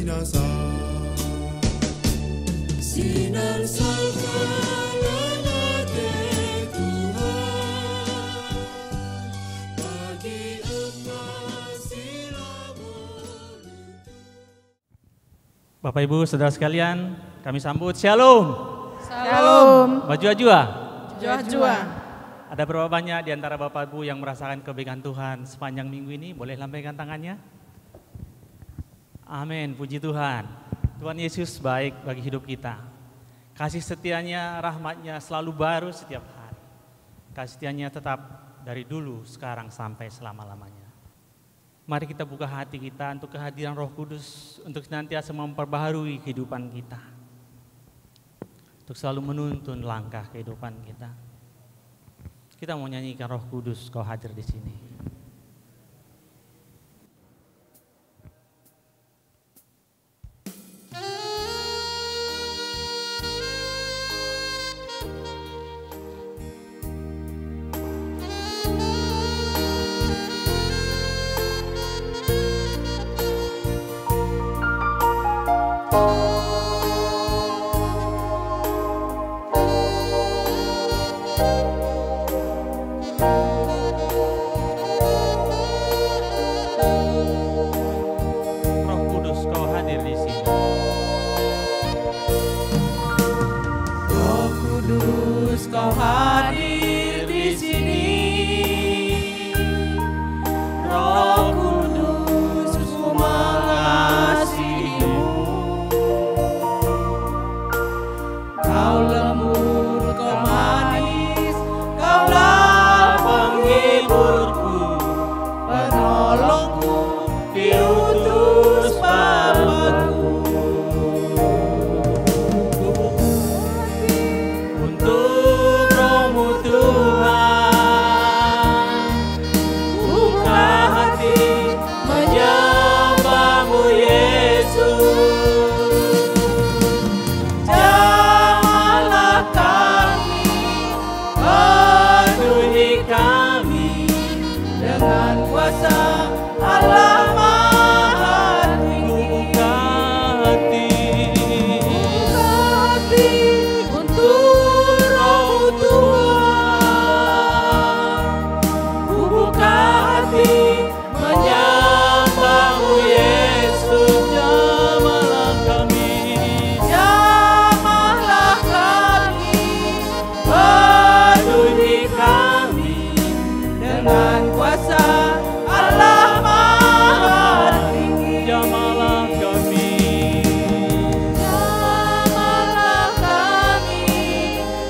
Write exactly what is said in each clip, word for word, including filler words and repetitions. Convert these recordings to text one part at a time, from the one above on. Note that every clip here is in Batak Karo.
Binasa. Sinar salka lalate Tuhan, bagi emas si labo. Bapak, Ibu, Saudara sekalian, kami sambut Shalom. Shalom. Bajua-jua. Jua-jua. Ada berapa banyak di antara Bapak Ibu yang merasakan kebaikan Tuhan sepanjang minggu ini? Boleh lambaikan tangannya. Amin, puji Tuhan. Tuhan Yesus baik bagi hidup kita. Kasih setianya, rahmatnya selalu baru setiap hari. Kasih setianya tetap dari dulu, sekarang, sampai selama-lamanya. Mari kita buka hati kita untuk kehadiran Roh Kudus, untuk senantiasa memperbaharui kehidupan kita, untuk selalu menuntun langkah kehidupan kita. Kita mau nyanyikan Roh Kudus, Kau hadir di sini. Roh Kudus, Kau hadir di sini. Roh Kudus, Kau hadir di sini. Roh Kudus, ku mengasihimu. Kau lembut, Kau manis, Kaulah penghiburku, penolongku, diutus Bapangku. Untuk Roh-Mu, Tuhan, buka hati menyembah-Mu, Yesus. Jamahlah kami, penuhi kami dengan kuasa Allah Maha Tinggi. Kubuka hati, kubuka hati untuk Roh-Mu, Tuhan. Kubuka hati menyembah-Mu, Yesus. Jamahlah kami. Jamahlah kami, penuhi kami dengan kuasa Allah Maha Tinggi. Jamahlah kami. Jamahlah kami,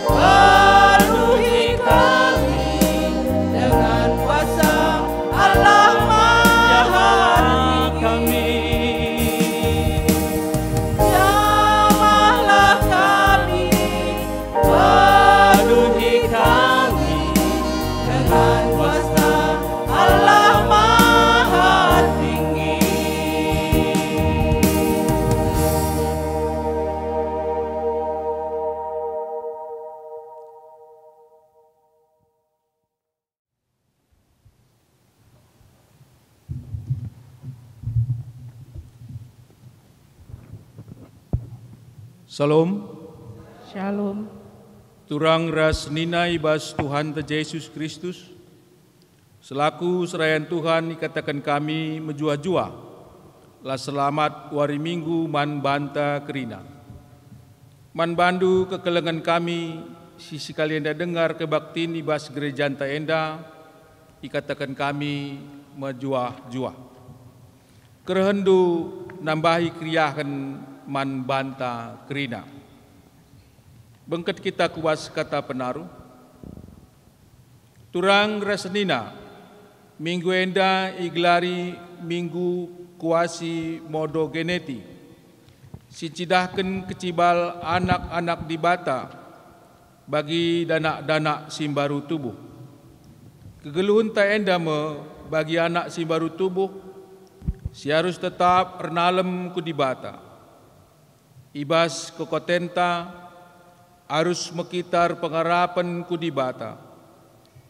penuhi kami dengan kuasa Allah Maha Tinggi. Jamahlah kami, penuhi kami dengan kuasa Allah Maha Tinggi. Shalom. Shalom. Turang ras senina i bas Tuhanta Jesus Kristus, selaku serayan Tuhan ikataken kami mejuah-juah, la selamat wari Minggu man banta kerina. Man bandu kekelengen kami si sekali enda dengar kebaktin i bas gerejanta enda, ikataken kami mejuah-juah. Kerehenndu nambahi keriahen man banta kerina. Bengket kita ku bas kata penaruh. Turang ras senina, minggu enda igelari Minggu Quasimodogeneti, si ncidahken kecibal anak-anak Dibata bagi danak-danak si mbaru tubuh. Kegeluhenta enda me bagi anak si mbaru tubuh, si arus tetap ernalem ku Dibata. I bas kekotenta arus mekitar pengarapen ku Dibata,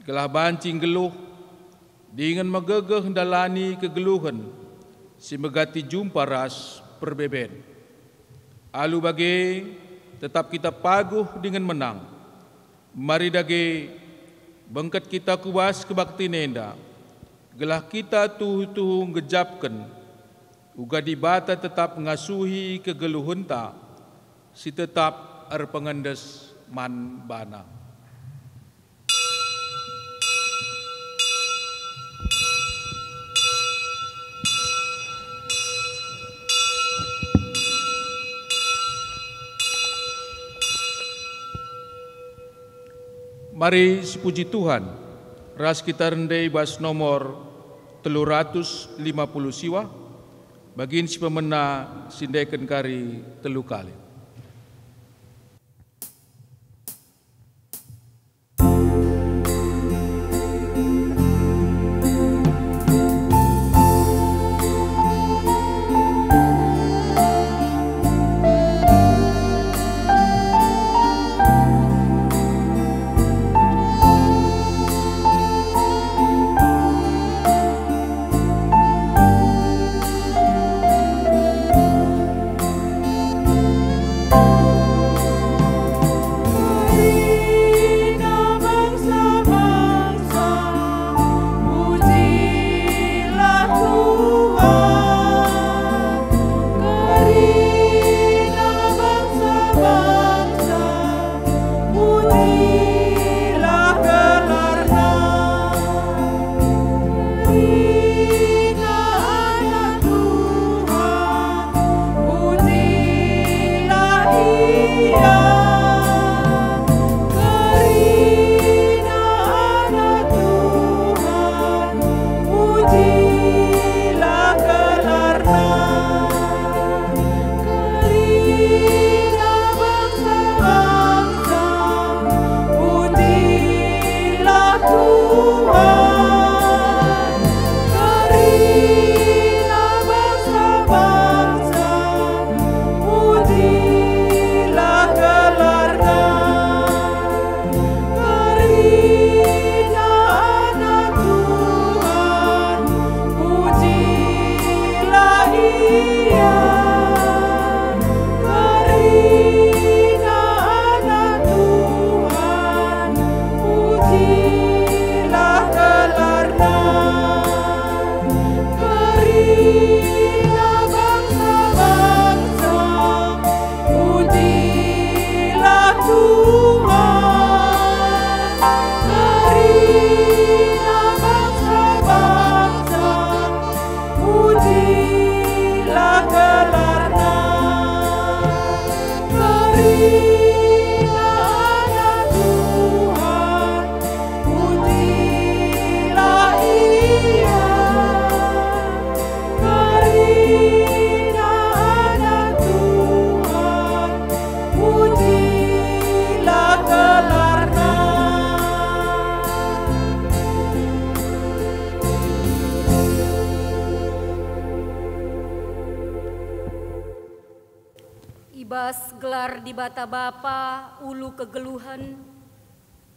gelah banci nggeluh dingen megegeh ndalani kegeluhen si megati jumpa ras perbeben. Alu bage, tetap kita paguh dingen menang. Mari dage, bengket kita ku bas kebaktin enda, gelah kita tuhu-tuhu ngejapken uga Dibata tetap ngasuhi kegeluhenta si tetap erpengendes man baNa. Mari sipuji Tuhan, ras kita rende i bas nomor telu ratus lima puluh siwa, bagin si pemena si ndeken kari telu kali. Pujilah gelarNa. Kerina Anak Tuhan, pujilah Ia. Kerina Anak Tuhan, pujilah gelarNa. Kerina bangsa-bangsa, pujilah Tuhan. Kerina bangsa-bangsa, pujilah gelarNa. Kerina Anak Tuhan, pujilah Ia. Kerina Anak Tuhan, pujilah gelarNa. Kerina bangsa-bangsa, pujilah Tuhan. Kerina bangsa-bangsa, pujilah gelarNa. Kerina Anak Tuhan, pujilah Ia. Kerina Anak Tuhan, pujilah gelarNa. I bas gelar Dibata Bapa ulu kegeluhen,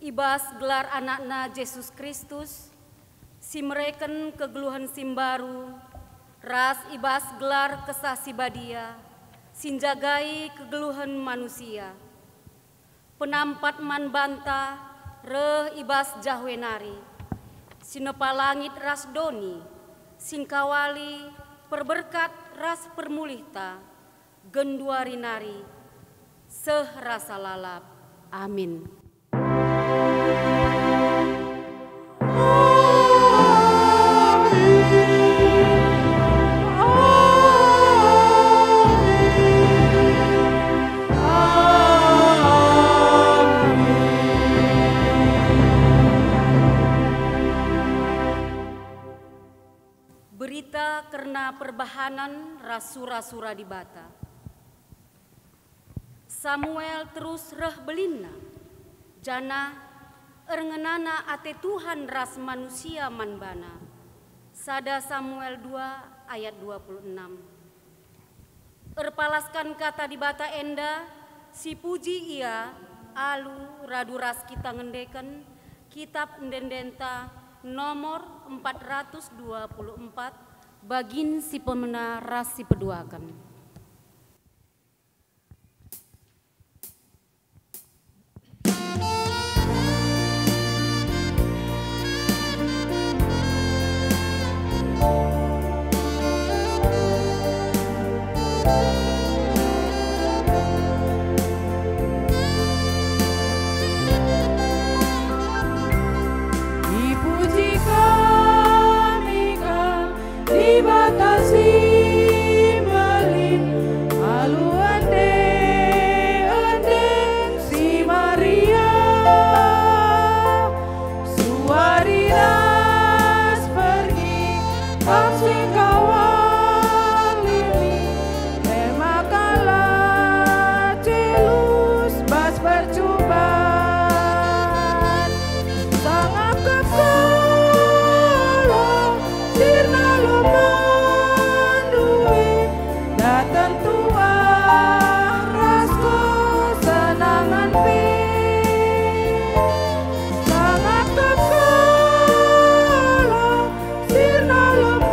i bas gelar AnakNa Jesus Kristus, si mereken kegeluhen si mbaru, ras i bas gelar Kesah Si Badia, si njagai kegeluhen manusia. Penampat man banta reh i bas Jahwe nari, si nepa langit ras doni, si ngkawali, perberkat ras permulihta, genduari nari, seh rasa lalap. Amin. Berita kerna perbahanen ras sura-sura Dibata. Samuel terus reh belinna, janah erngenana ate Tuhan ras manusia man bana. Sada Samuel dua ayat dua puluh enam. Erpalaskan kata Dibata enda, sipuji Ia alu radu ras kita ngendeken Kitap Ende-endenta nomor empat ratus dua puluh empat, bagin si pemena ras si peduaken. Ipuji kami Kam, Dibata si mbelin, alu ende-enden si meriah. Suari ras pergi, Kam si engkawalimi, e maka la celus bas percuban. Sangap kap kalak sirna lom ndue, daten tuah ras kesenangen pe. Sangap kap kalak sirna lom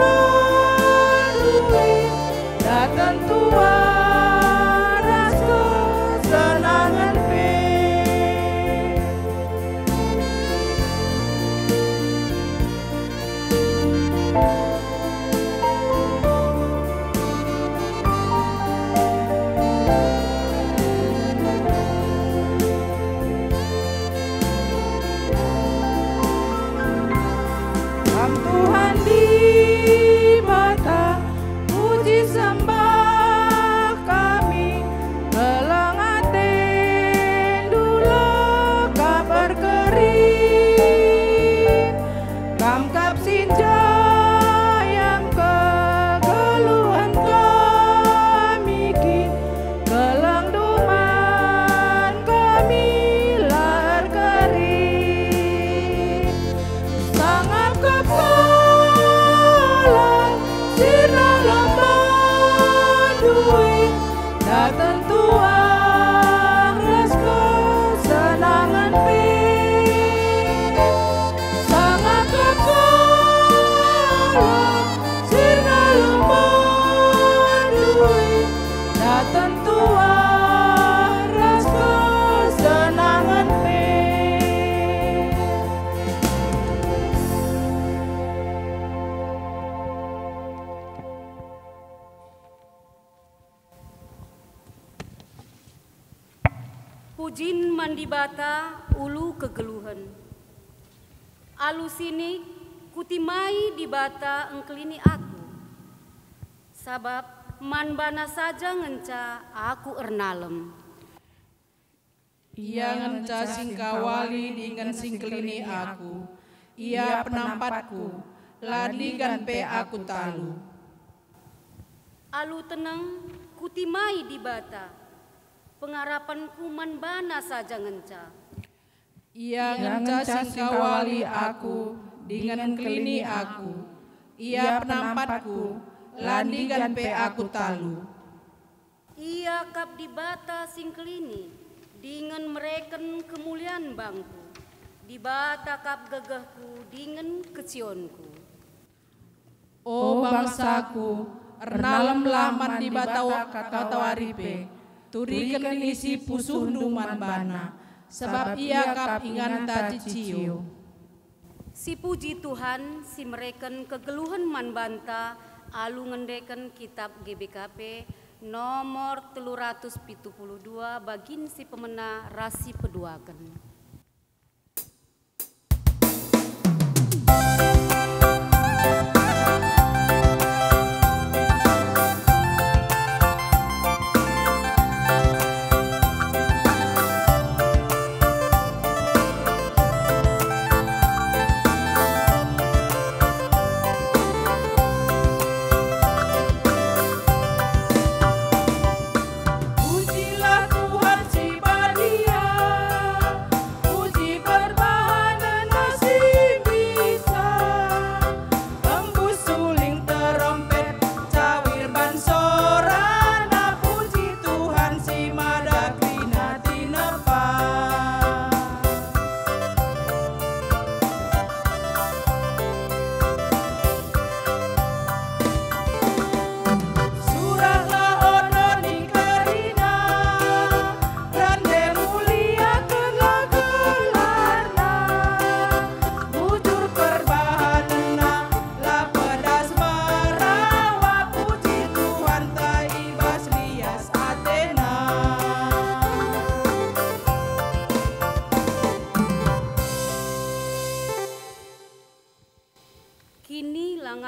ndue, daten tuah ras kesenangen pe. Kam Tuhan Dibata, puji sembah kami, keleng atendu la Kam erkeri. Kam kap si njayam kegeluhen kami kin, keleng ndu man kami la erkeri. Sangap kap kalak sirna lom ndue, daten tuah ras kesenangen pe. Sangap kap kalak sirna lom ndue, daten tuah ras kesenangen pe. Pujin man Dibata ulu kegeluhen. Alu sinik, kutimai Dibata engkelini aku, sabap man baNa saja ngenca aku ernalem. Ia ngenca si engkawali dingen si engkelini aku. Ia penampatku, la ndigan pe aku talu. Alu teneng, kutimai Dibata, pengarapenku man baNa saja ngenca. Ia ngenca si engkawali aku dingen engkelini aku. Ia penampatku, la ndigan pe aku talu. Ia kap Dibata si engkelini dingen mereken kemulian bangku, Dibata kap gegehku dingen kecionku. O bangsaku, ernalemlah man Dibata katawari pe, turiken isi pusuhndu man baNa, sabap Ia kap inganta cicio. Sipuji Tuhan si mereken kegeluhen man banta alu ngendeken Kitap G B K P nomor telu ratus pitu puluh dua, bagin si pemena ras si peduaken. Pujilah Tuhan si badia,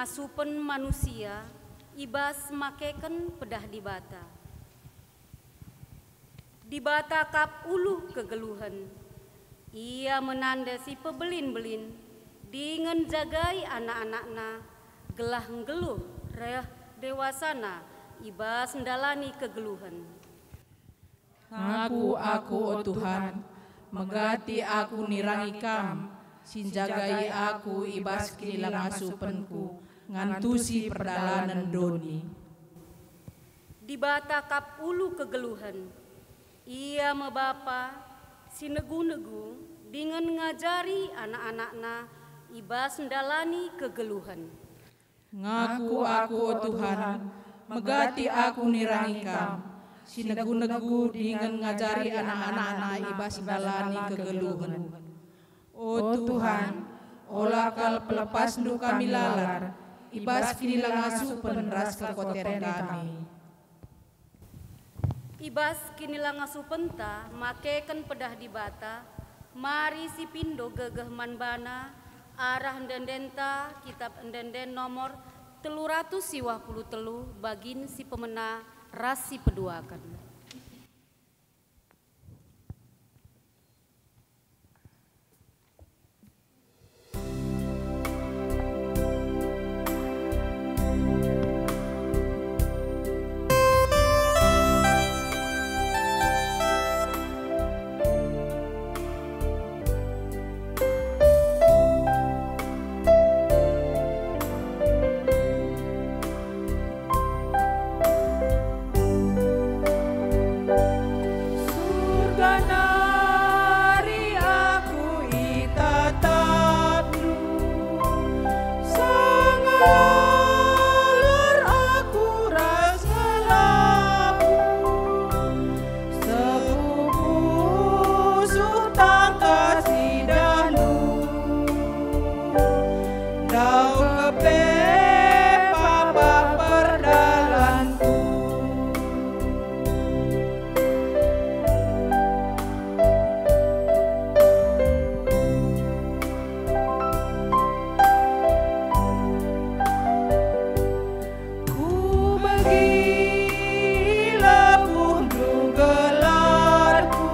Ngasupen manusia i bas makeken pedah Dibata. Dibata kap ulu kegeluhen. Ia me nande si pebelin-belin dingen njagai anak-anakna gelah nggeluh reh dewasana i bas ndalani kegeluhen. Ngaku aku, o Tuhan, megati aku nirangi Kam, si njagai aku i bas kinilangasupenku, ngantusi perdalanen doni. Dibata kap ulu kegeluhen. Ia me Bapa si negu-negu dingen ngajari anak-anakna i bas ndalani kegeluhen. Ngaku aku, o Tuhan, megati aku nirangi Kam, si negu-negu dingen ngajari anak-anakna i bas ndalani kegeluhen. O Tuhan, ola kal pelepasNdu kami lalar i bas kinilangasupen ras kekuateren kami. I bas kinilangasupenta makeken pedah Dibata, mari sipindo gegeh man baNa arah ende-endenta Kitap Ende-enden nomor telu ratus siwah puluh telu bagin si pemena ras si peduaken. Surga nari aku itatapNdu, sanga lalur aku ras ngelabuh, sepupu sutangkas idahndu. Ndauhke pe papa perdalanku. Kubegi lebuhndu gelarku,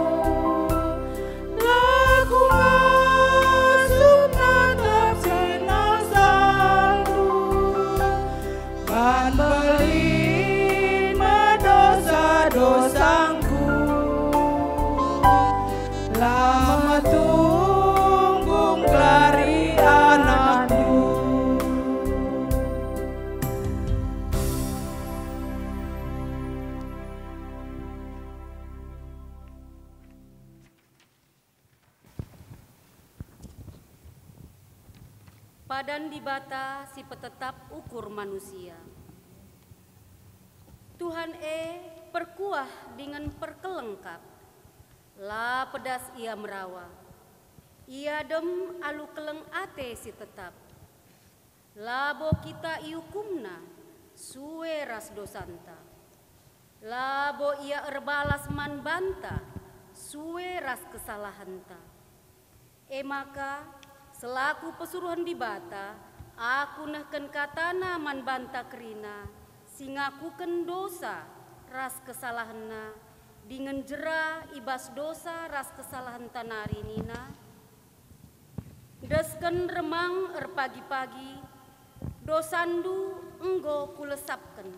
la kungasup natap senang salndu, ban mbelin me dosa-dosangku, la metunggung gelar anakndu. Padan Dibata si petetap ukur manusia. Tuhan e, perkuah dingen perkeleng kap. La pedas Ia merawa. Ia dem alu keleng ate si tetap. Labo kita iukumNa sue ras dosanta. Labo Ia erbalas man banta sue ras kesalahenta. E maka, selaku pesuruhen Dibata, aku nehken kataNa man banta kerina si ngakuken dosa ras kesalahenna, dingen jera i bas dosa ras kesalahenta nari nina, Desken remang erpagi-pagi, dosandu enggo kulesapken,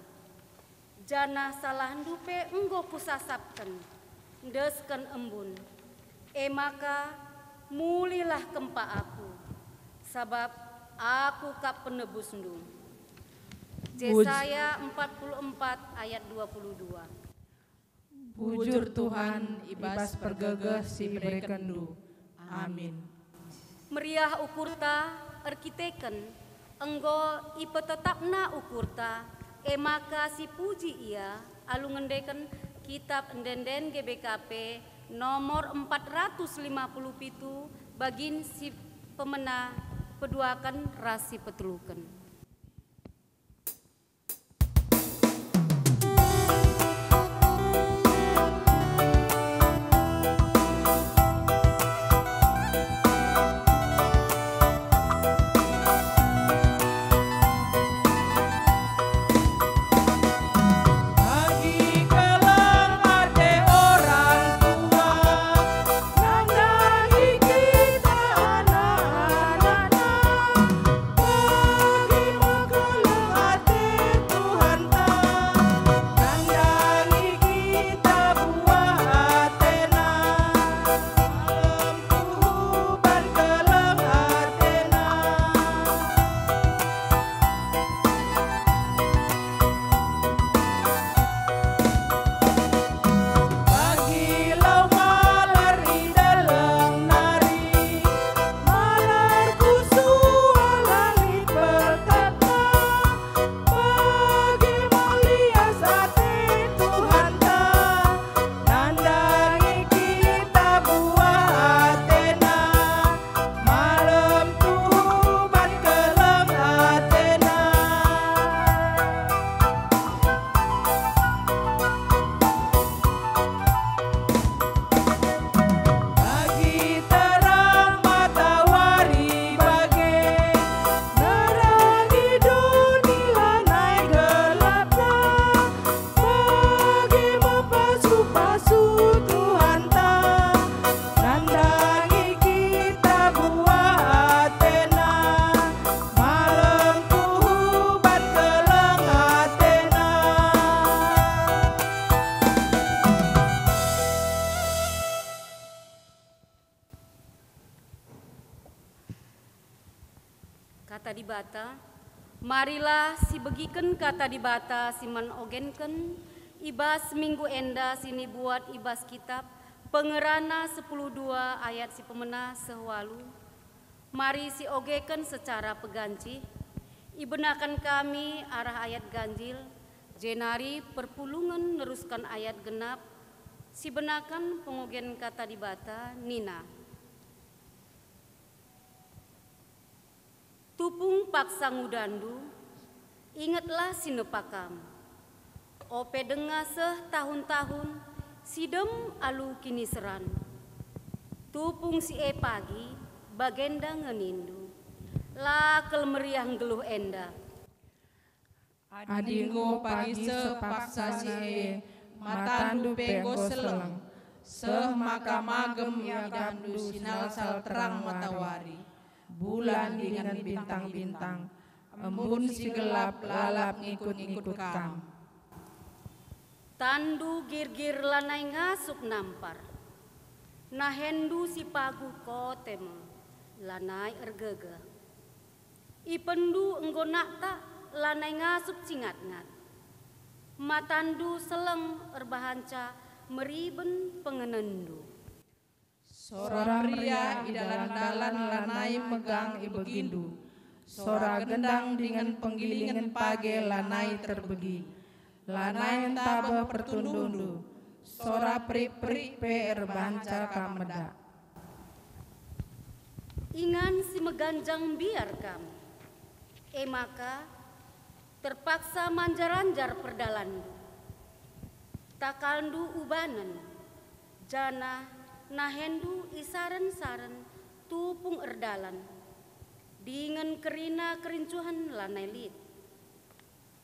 janah salahndu pe enggo kusasapken, desken embun. E maka, mulihlah kempak aku, sabap aku kap penebusndu. Jesaya empat puluh empat ayat dua puluh dua. Bujur Tuhan i bas pergegeh si iberekenndu. Amin. Meriah ukurta erkiteken enggo ipetetapNa ukurta, e maka sipuji Ia alu ngendeken Kitap Ende-enden G B K P nomor empat ratus lima puluh pitu, bagin si pemena, peduaken ras si peteluken. Tuhanta, nandangi kita buah atena, malem kuhubat keleng atena. Kata Dibata. Marilah sibegiken Kata Dibata si man ogenken i bas minggu enda si nibuat i bas kitap Pengerana sepuluh dua ayat si pemena seh walu. Mari siogeken secara pegancih. Ibenaken kami arah ayat ganjil, jenari perpulungen nerusken ayat genap. Sibenaken pengogen Kata Dibata nina, "Tupung paksa ngudandu, ingetlah si nepa kam. Ope denga seh tahun-tahun, si dem alu kiniseran. Tupung si e pagi, bagenda nge nindu, 'La kal meriah nggeluh enda.'" Adi enggo pagi seh paksa si e, matandu pe enggo seleng, seh maka magem iagandu si nalsal terang matawari, bulan dingen bintang-bintang, embun si gelap lalap ngikut-ngikut kam. Tandu girgir lanai ngasup nampar, nahendu si paguh kote me, lanai ergegeh. Ipenndu enggo naktak, lanai ngasup cingat-ngat. Matandu seleng erbahanca meriben pengenenndu. Sora meriah i dalan-dalan lanai megang ibegindu. Sora gendang dingen penggilingen page lanai terbegi. Lanai ntabeh pertundungndu. Sora perik-perik pe erbahanca kam medak. Ingan si meganjang mbiar kam. E maka, terpaksa manjar-anjar perdalanndu. Takalndu ubanen, janah nahendu isaren-saren tupung erdalan, dingen kerina kerincuhen lanai lit.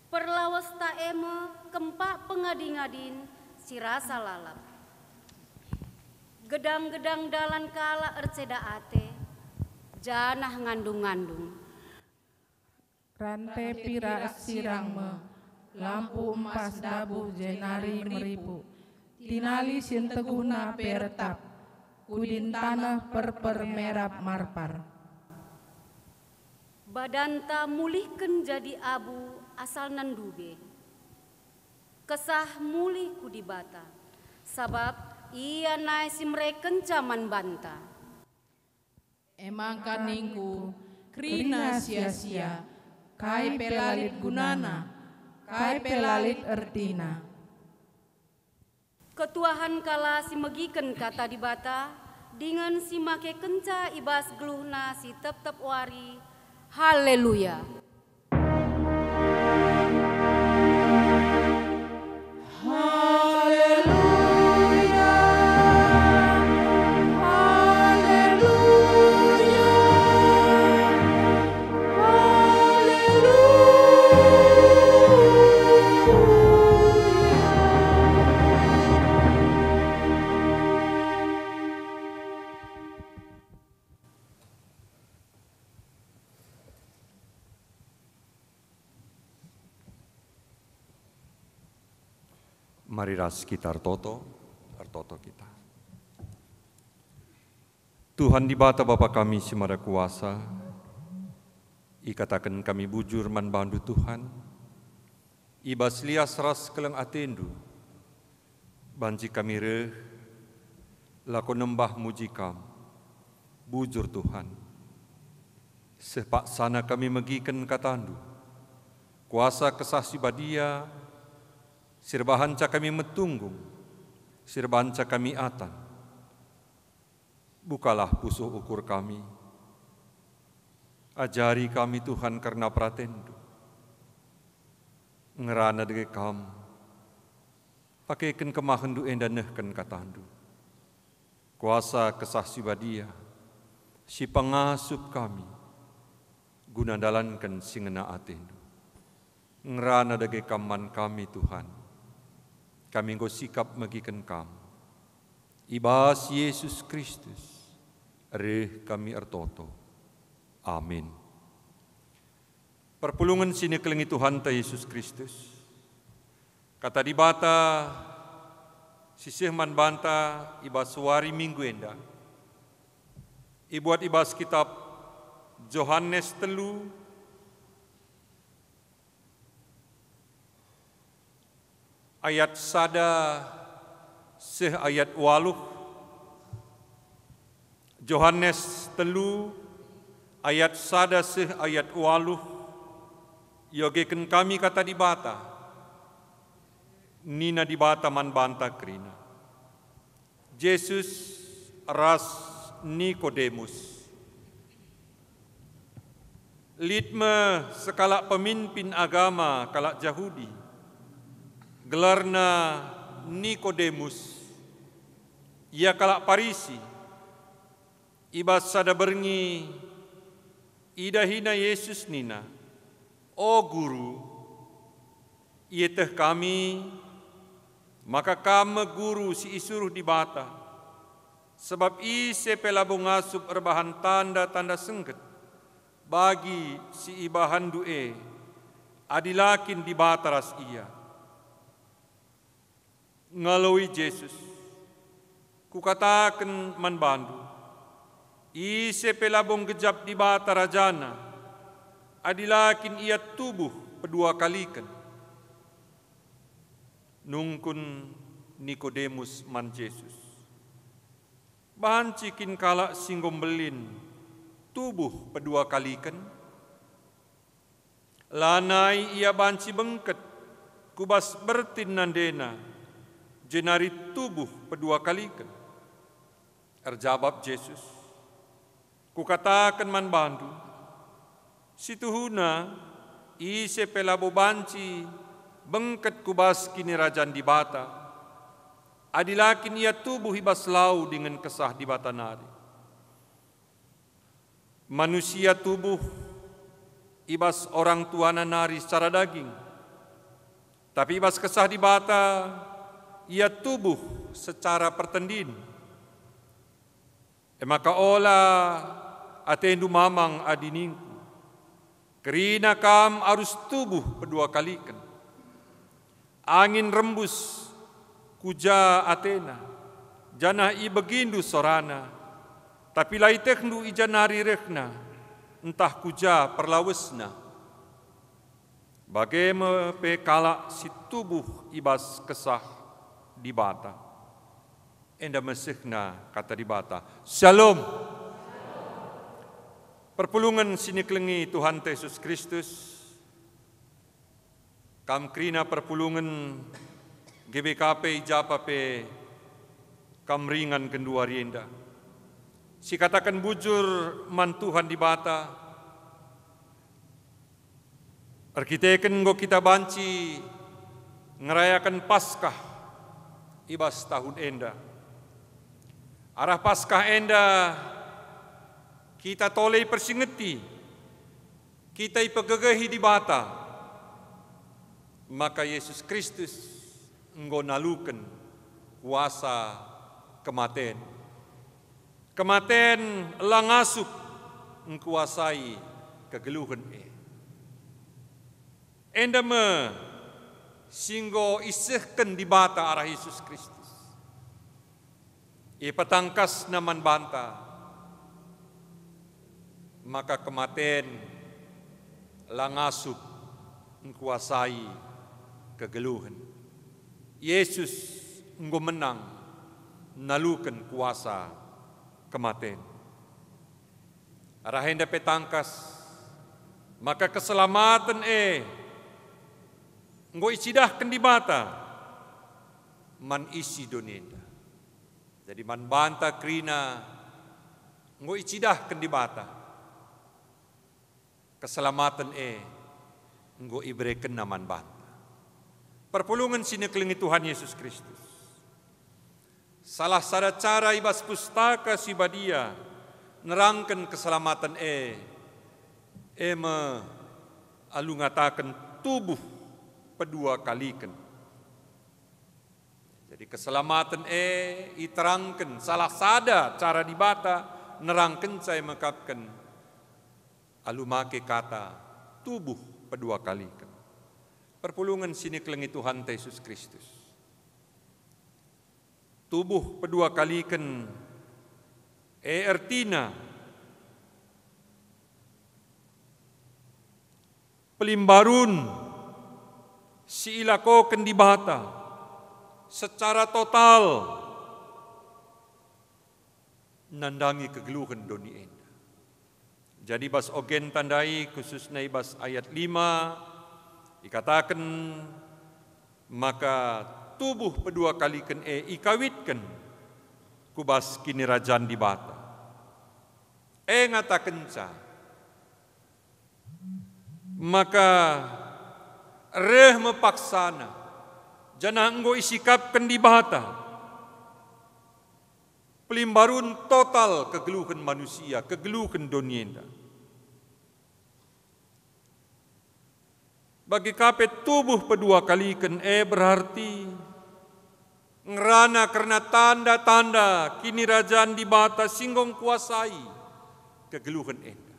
Perlawesta e me kempak pengadi-ngadin si rasa lalap. Gedang-gedang dalan kalak erceda ate, janah ngandung-ngandung. Rante pirak sirang me, lampu empas dabuh jenari meripu. Tinali si nteguhna pe retap, kudin taneh perper merap marpar. Badanta mulihken jadi abu asalna ndube. Kesah mulih ku Dibata, sabap Ia nai si merekenca man banta. E maka ningku, kerina sia-sia, kai pe la lit gunana, kai pe la lit ertina. Ketuahen kalak si megiken Kata Dibata, dingen si makekenca i bas geluhna si tep-tep wari. Haleluya! Haleluya! Haleluya! Mari ras kita ertoto, ertoto kita. Tuhan Dibata Bapa kami si Mada Kuasa, ikataken kami bujur man bandu Tuhan, i bas lias ras keleng atendu, banci kami reh, lako nembah muji Kam. Bujur Tuhan, seh paksana kami megiken katandu. Kuasa Kesah Si Badia, si erbahanca kami metunggung, si erbahanca kami atan. Bukalah pusuh ukur kami. Ajari kami, Tuhan, kerna peratenNdu. Ngerana dage Kam, pakeken kemahenNdu enda nehken kataNdu. Kuasa Kesah Si Badia, si pengasup kami, guna ndalanken si ngena ateNdu. Ngerana dage Kam man kami, Tuhan. Kami enggo sikap megiken Kam. I bas Jesus Kristus reh kami ertoto. Amin. Perpulungen si nikelengi Tuhanta Jesus Kristus, Kata Dibata si seh man banta i bas wari Minggu enda, ibuat i bas kitap Johanes telu, ayat sada seh ayat waluh. Johanes telu ayat sada seh ayat waluh, iogeken kami Kata Dibata. Nina Dibata man banta kerina, Jesus ras Nikodemus. Lit me sekalak peminpin agama kalak Jahudi, gelarna Nikodemus. Ia kalak Parisi. I bas sada berngi idahina Jesus nina, "O Guru, ieteh kami maka Kam me Guru si isuruh Dibata, sabap ise pe labo ngasup erbahan tanda-tanda sengget bagi si ibahanndu e, adi la kin Dibata ras Ia." Ngaloi Jesus, "Kukataken man bandu, ise pe labo nggejap Dibata rajana, adi la kin ia tubuh pedua kaliken." Nungkun Nikodemus man Jesus, "Banci kin kalak si enggo mbelin tubuh pedua kaliken? Lanai ia banci bengket ku bas bertin nandena, jenari tubuh pedua kaliken." Erjabap Jesus, "Kukataken man bandu, situhuna ise pe labo banci bengket ku bas Kinirajan Dibata, adi la kin ia tubuh i bas lau dingen Kesah Dibata nari. Manusia tubuh i bas orang tuana nari secara daging, tapi i bas Kesah Dibata ia tubuh secara pertendin. E maka ola atendu mamang adi ningku, 'Kerina kam arus tubuh pedua kaliken.' Angin rembus ku ja atena, janah ibegindu sorana, tapi la ietehndu i ja nari rehna, ntah ku ja perlawesna. Bage me pe kalak si tubuh i bas Kesah Dibata." Enda me sehna Kata Dibata. Shalom. Perpulungen si nikelengi Tuhanta Jesus Kristus, kam kerina perpulungen G B K P i ja pe kam ringan genduari enda. Sikataken bujur man Tuhan Dibata, erkiteken enggo kita banci ngerayaken Paskah i bas tahun enda. Arah Paskah enda kita tole ipersingeti, kita ipegegehi Dibata, maka Jesus Kristus enggo naluken kuasa kematen. Kematen la ngasup ngkuasai kegeluhen e. Enda me si enggo isehken Dibata arah Jesus Kristus. IpetangkasNa man banta, maka kematen la ngasup ngkuasai kegeluhen. Jesus enggo menang naluken kuasa kematen. Arah enda pe tangkas, maka keselamaten e enggo icidahken Dibata man isi doni enda. Jadi man banta kerina enggo icidahken Dibata. Keselamaten e enggo iberekenNa man banta. Perpulungen si nikelengi Tuhan Yesus Kristus. Salah sada cara i bas Pustaka Si Badia nerangken keselamaten e, e me alu ngataken tubuh pedua kaliken. Di keselamaten e iterangken salah sada cara Dibata nerangkenca e mekapken alu make kata tubuh pedua kaliken. Perpulungen si nikelengi Tuhanta Jesus Kristus. Tubuh pedua kaliken e ertina pelimbarun si ilakoken Dibata secara total nandangi kegeluhen doni enda. Jadi bas ogenta ndai, khususna i bas ayat lima, ikataken maka tubuh pedua kaliken e ikawitken ku bas Kinirajan Dibata. E ngatakenca, maka reh me paksana, janah enggo isikapken Dibata pelimbarun total kegeluhen manusia, kegeluhen doni enda. Bagi ka pe tubuh pedua kaliken e berarti ngerana kerna tanda-tanda Kinirajan Dibata si enggo ngkuasai kegeluhen enda.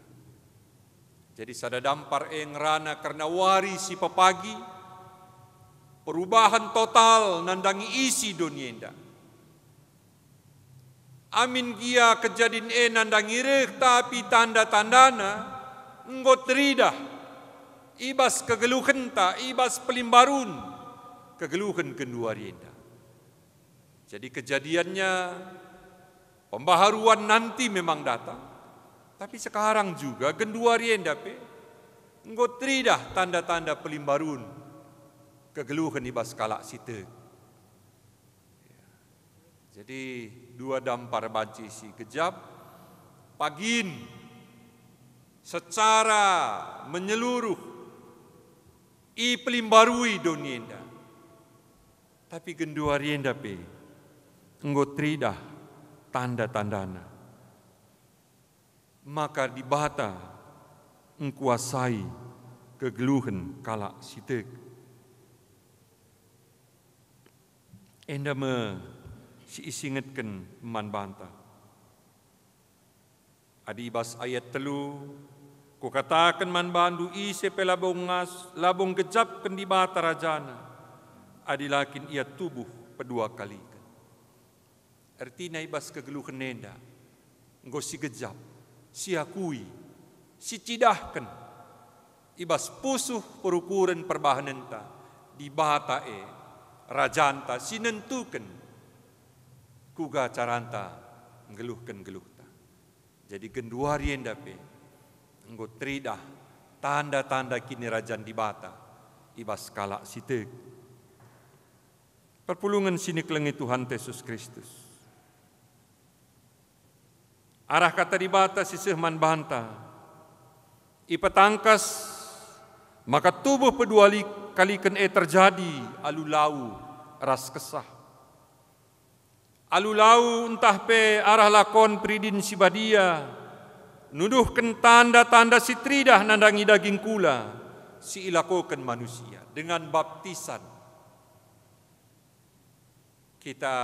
Jadi sada dampar e ngerana kerna wari si pepagi, perubahan total nandangi isi doni enda. Amin gia kejadin e nandangi reh, tapi tanda-tandana enggo teridah i bas kegeluhenta, i bas pelimbarun kegeluhen genduari enda. Jadi kejadiannya, pembaharuan nanti memang datang, tapi sekarang juga genduari enda pe enggo teridah tanda-tanda pelimbarun kegeluhen i bas kalak si tek. Jadi dua dampar banci si gejap, pagin secara menyeluruh ipelimbarui doni enda. Tapi genduari enda pe enggo teridah tanda-tandana. Maka Dibata engkuasai kegeluhen kalak si tek. Enda me si isingetken man banta. Adi i bas ayat telu, kukataken man bandu, ise pe labo ngas, labo nggejapken Dibata rajana, adi la kin ia tubuh pedua kaliken. Ertina i bas kegeluhen enda enggo sigejap, siakui, sicidahken i bas pusuh perukuren perbahanenta, Dibata e, rajanta si nentuken kuga caranta nggeluhken geluhta. Jadi genduari enda pe enggo teridah tanda-tanda Kinirajan Dibata i bas kalak si tek. Perpulungen si nikelengi Tuhan Jesus Kristus. Arah kata Dibata si seh man banta, ipetangkas maka tubuh pedua li-, kaliken e terjadi alu lau ras kesah. Alu lau ntah pe arah lakon peridin si badia, nuduhken tanda-tanda si teridah nandangi daging kula si ilakoken manusia dengan baptisan. Kita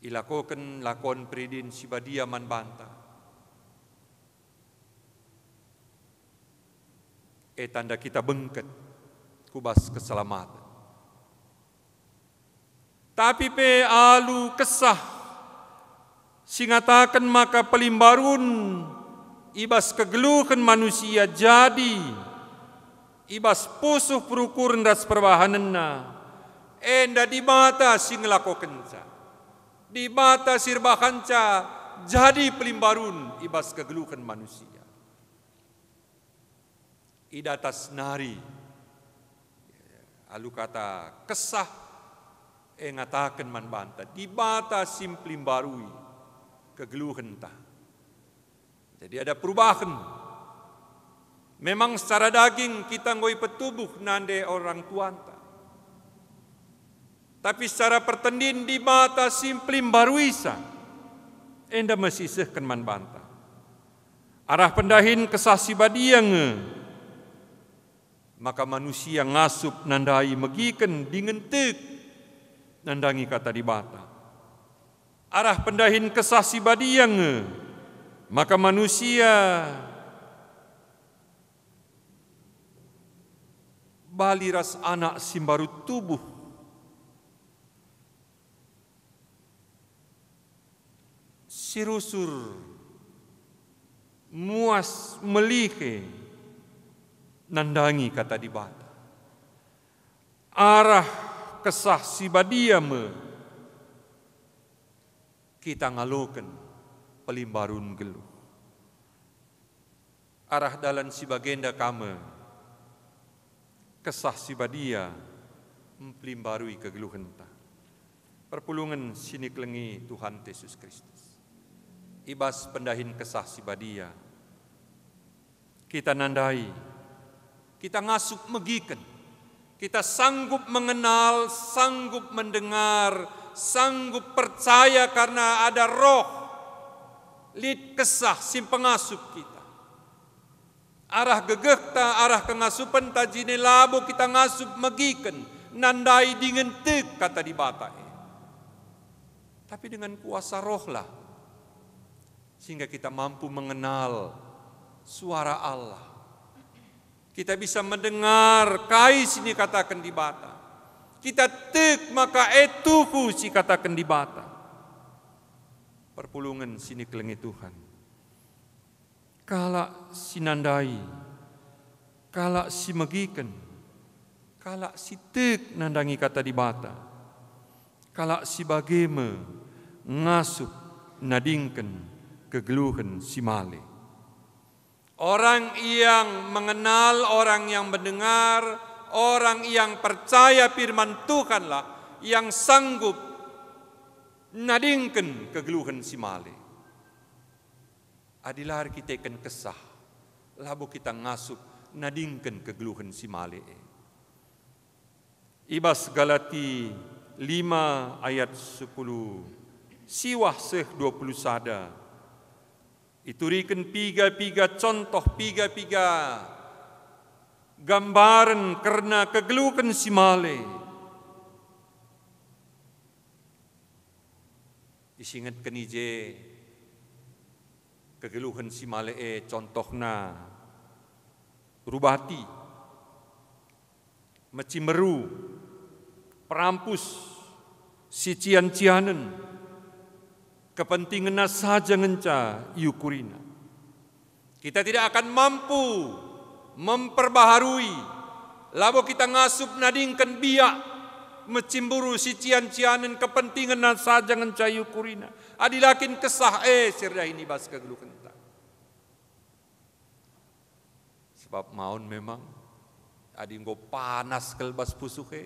ilakoken lakon peridin si badia man banta. E tanda kita bengket ku bas keselamaten. Tapi pe alu kesah si ngataken maka pelimbarun i bas kegeluhen manusia jadi i bas pusuh perukuren ras perbahanenna, enda Dibata si ngelakokenca. Dibata si erbahanca jadi pelimbarun i bas kegeluhen manusia. I datas nari, alu kata kesah, e ngataken man banta, Dibata si mpelimbarui kegeluhenta. Jadi ada perubahan. Memang secara daging kita enggo ipetubuh nande orang tuanta. Tapi secara pertendin Dibata si mpelimbaruisa, enda me si isehken man banta. Arah pendahin Kesah Si Badia nge Maka manusia ngasup nandai megiken dingen tek nandangi Kata Dibata. Arah pendahin Kesah Si Badia nge, maka manusia bali ras anak si mbaru tubuh, si rusur, muas, melihe nandangi Kata Dibata. Arah Kesah Si Badia me kita ngaloken pelimbarun geluh. Arah dalan si bagenda ka me Kesah Si Badia mpelimbarui kegeluhenta. Perpulungen si nikelengi Tuhan Yesus Kristus. I bas pendahin Kesah Si Badia, kita nandai, kita ngasup megiken, kita sanggup mengenal, sanggup mendengar, sanggup percaya karena ada Roh, lit Kesah si mpengasup kita. Arah gegehta, arah kengasupenta jine labo kita ngasup megiken, nandai dingen tek Kata Dibata e. Tapi dengan kuasa Rohlah, sehingga kita mampu mengenal suara Allah. Kita bisa mendengar kai si nikataken Dibata. Kita tek maka e tuhu si kataken Dibata. Perpulungen si nikelengi Tuhan. Kalak si nandai, kalak si megiken, kalak si tek nandangi Kata Dibata, kalak si bage me ngasup nadingken kegeluhen si male. Orang yang mengenal, orang yang mendengar, orang yang percaya firman Tuhanlah yang sanggup nadingken kegeluhen si male. Adi la erkiteken Kesah, labo kita ngasup nadingken kegeluhen si male e. I bas Galati lima ayat sepuluh siwah seh dua puluh sada, ituriken piga-piga contoh, piga-piga gambaren kerna kegeluhen si male. Isingetken i je kegeluhen si male e, contohna rubati, mecimberu, perampus, sician-cianen, kepentingenna saja ngenca iukurina. Kita tidak akan mampu memperbaharui, labo kita ngasup nadingken biak, mecimberu, sician-cianen, kepentingenna saja ngenca iukurina. Adi la kin Kesah e si erdahin i bas kegeluhenta. Sebab maun memang, adi enggo panas kal bas pusuh e,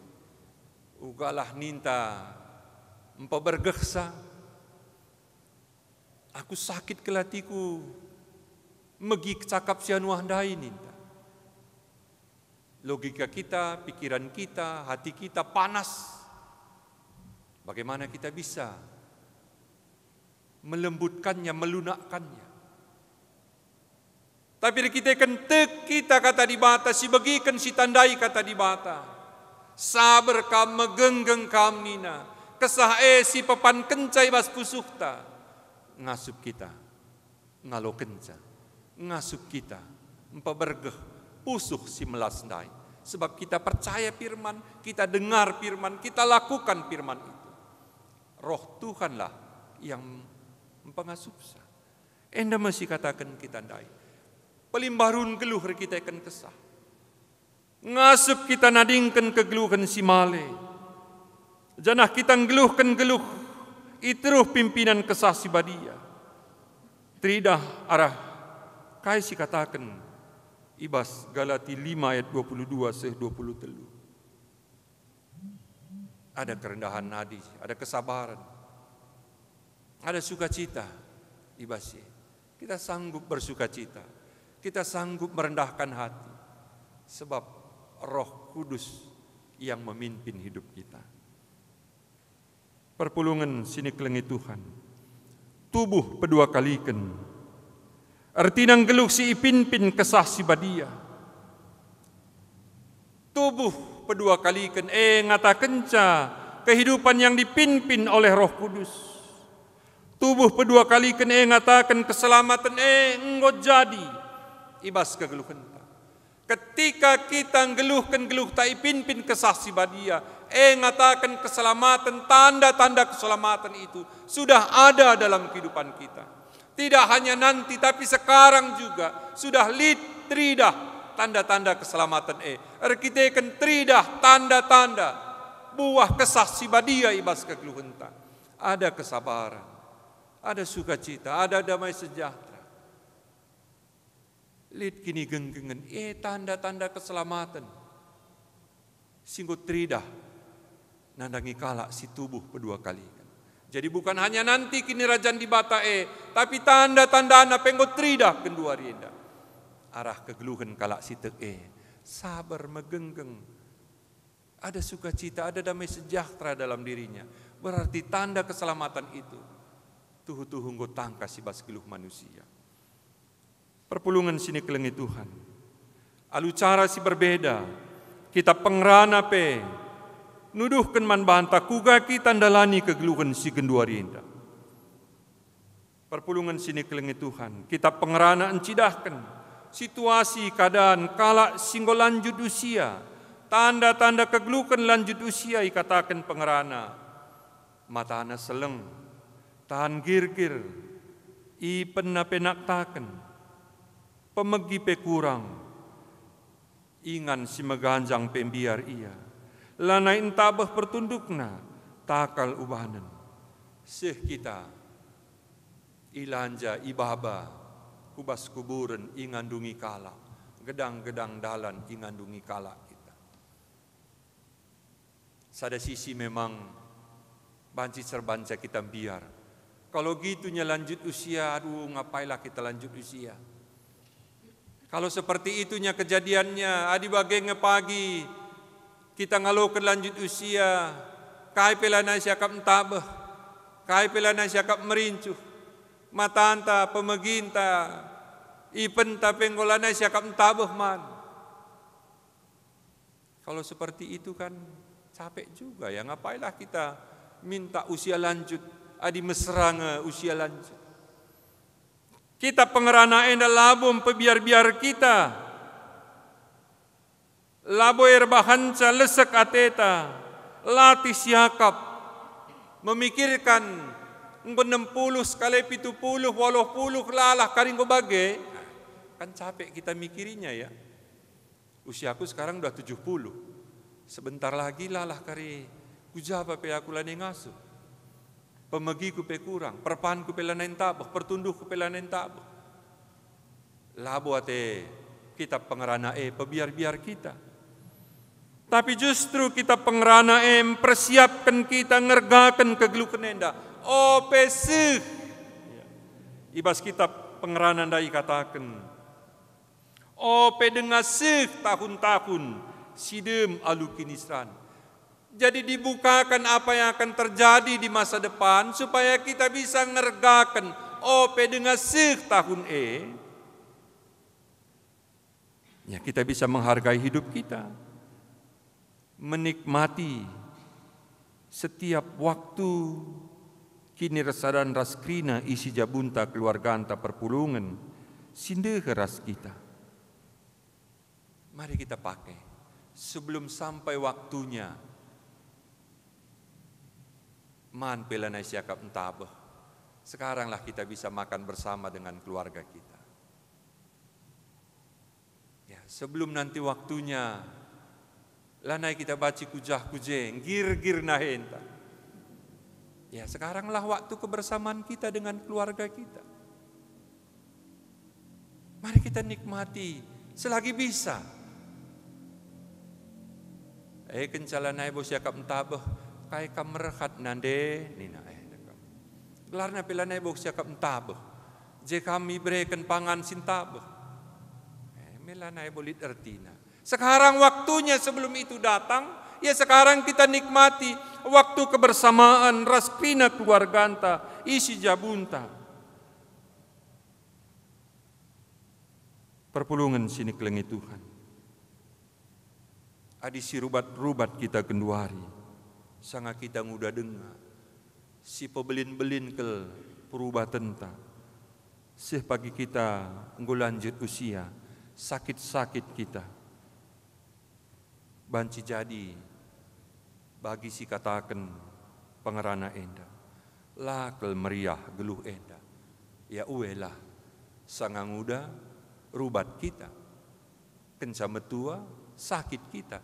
ugalah ninta mpebergehsa, "Aku sakit kal atiku megi cakap si anuah ndai," ninta. Logika kita, pikiran kita, hati kita panas. Bagaimana kita bisa melembutkannya, melunakkannya? Tapi erkiteken tek kita Kata Dibata, sibegiken, sitandai Kata Dibata. Saber kam, megenggeng kam nina, Kesah e sipepankenca i bas pusuhta. Ngasup kita, ngalokenca, ngasup kita, mpebergeh pusuh si melas ndai. Sebab kita percaya firman, kita dengar firman, kita lakukan firman itu. Roh Tuhanlah yang mpengasupsa. Enda me sikataken kita ndai. Pelimbarun geluh erkiteken Kesah. Ngasup kita nadingken kegeluhen si male. Janah kita nggeluhken geluh i teruh pimpinan Kesah Si Badia. Teridah arah kai sikataken i bas Galati lima ayat dua puluh dua seh dua puluh telu. Ada kerendahan hati, ada kesabaren, ada sukacita i bas si. Kita sanggup bersukacita, kita sanggup merendahkan hati, sebab Roh Kudus yang memimpin hidup kita. Perpulungen si nikelengi Tuhan, tubuh pedua kaliken, ertina nggeluh si ipinpin Kesah Si Badia. Tubuh pedua kaliken e ngatakenca kehidupan yang dipimpin oleh Roh Kudus. Tubuh pedua kaliken e ngataken keselamaten e enggo jadi i bas kegeluhenta. Ketika kita nggeluhken geluhta ipimpin Kesah Si Badia, e ngataken keselamaten, tanda-tanda keselamaten itu sudah ada dalam kehidupan kita. Tidak hanya nanti, tapi sekarang juga sudah lit teridah tanda-tanda keselamaten e. Erkiteken teridah tanda-tanda buah Kesah Si Badia i bas kegeluhenta. Ada kesabaran, ada sukacita, ada damai sejahtera. Lit kinigenggengen, e tanda-tanda keselamaten si enggo teridah nandangi kalak si tubuh pedua kaliken. Jadi bukan hanya nanti Kinirajan Dibata e, tapi tanda-tandana pe enggo teridah genduari enda. Arah kegeluhen kalak si tek e, sabar, megenggeng, ada sukacita, ada damai sejahtera dalam dirinya. Berarti tanda keselamatan itu tuhu-tuhu enggo tangkas i bas geluh manusia. Perpulungen si nikelengi Tuhan, alu cara si berbeda, Kitab Pengerana pe nuduhken man banta kuga kita ndalani kegeluhen si genduari enda. Perpulungen si nikelengi Tuhan, Kitab Pengerana encidahken situasi keadaan kalak si enggo lanjut usia. Tanda-tanda kegeluhen lanjut usia ikataken Pengerana. Matana seleng, tan girgir, ipenna pe naktaken, pemegi pe kurang, ingan si meganjang pe mbiar ia, lanai entabeh pertundukna, takal ubanen. Seh kita ilanja, ibaba, ku bas kuburen ingandungi kalak, gedang-gedang dalan ingandungi kalak kita. Sada sisi memang banci serbanca kita mbiar. Kalau gitu nya lanjut usia, aduh, ngapailah kita lanjut usia. Kalau seperti itu nya kejadiannya, adi bage nge pagi kita ngaloken lanjut usia, kai pe lanai siakap ntabeh, kai pe lanai siakap merincuh, matanta, pemeginta, ipenta pe enggo lanai siakap ntabeh man. Kalau seperti itu kan capek juga ya, ngapailah kita minta usia lanjut, adi mesra nge usia lanjut. Kitab Pengerana enda labo mpebiar-biar kita, labo erbahanca lesek ateta, latih siakap, memikirkan enggo enam puluh sekali pitu puluh, waluh puluh, lalah kari enggo bage, kan capek kita mikirinya ya. Usiaku sekarang udah tujuh puluh. Sebentar lagi lalah kari kujaba pe aku lanai ngasup. Pemegiku pe kurang, perpanku pe lanai ntabeh, pertunduhku pe lanai ntabeh. Labo ate Kitab Pengerana e pebiar-biar kita. Tapi justru Kitab Pengerana e mpersiapken kita ngergaken kegeluhen enda. Ope seh. I bas Kitab Pengerana ndai ikataken, ope denga seh tahun-tahun si dem alu kiniseran. Jadi dibukakan apa yang akan terjadi di masa depan supaya kita bisa ngergaken ope denga seh tahun e. Ya, kita bisa menghargai hidup kita, menikmati setiap waktu kinirasadan ras kerina isi jabunta, keluarganta, perpulungen si ndeher ras kita. Mari kita pakai sebelum sampai waktunya. Man pe lanai siakap ntabeh. Sekaranglah kita bisa makan bersama dengan keluarga kita. Ya, sebelum nanti waktunya, lanai kita banci ku jah ku je, nggirgir nahenta. Ya, sekaranglah waktu kebersamaan kita dengan keluarga kita. Mari kita nikmati selagi bisa. Eh, kenca lanai bo siakap ntabeh, kai kam merhat nande, nina, eh, dekam. Gelarna pe lanai bo siakap ntabeh. Je kam ibereken pangan si ntabeh. Eh, me lanai bo lit ertina. Sekarang waktunya sebelum itu datang, ya sekarang kita nikmati waktu kebersamaan ras kerina keluarganta, isi jabunta. Perpulungen si nikelengi Tuhan. Adi sirubat-rubat kita genduari, sanga kita nguda denga, sipebelin-belin kal perubatenta, seh pagi kita enggo lanjut usia, sakit-sakit kita, banci jadi bagi sikataken pengerana enda, la kal meriah geluh enda. Ya uelah, sanga nguda rubat kita, kenca metua sakit kita,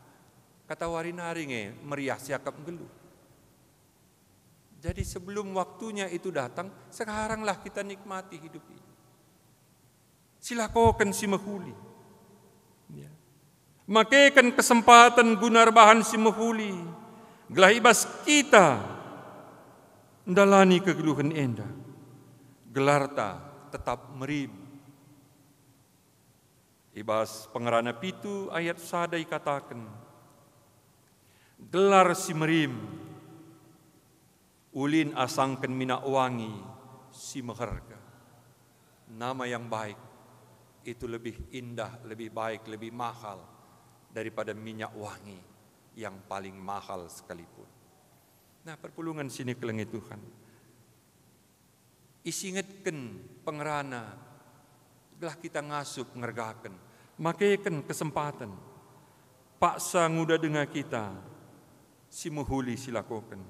katawari nari nge meriah siakap nggeluh. Jadi sebelum waktunya itu datang, sekaranglah kita nikmati hidup ini. Silakoken si mehuli. Ya. Makeken kesempaten guna erbahan si mehuli, gelah ibas kita ndalani kegeluhen enda, gelarta tetap merim. Ibas pengerana pitu ayat sada ikataken, gelar si merim ulin asangken minak wangi si meherga. Nama yang baik itu lebih indah, lebih baik, lebih mahal daripada minyak wangi yang paling mahal sekalipun. Nah, perpulungen si ikelengi Tuhan, isingetken pengerana gelah kita ngasup ngergaken, makeken kesempaten, paksa nguda denga kita si mehuli silakoken,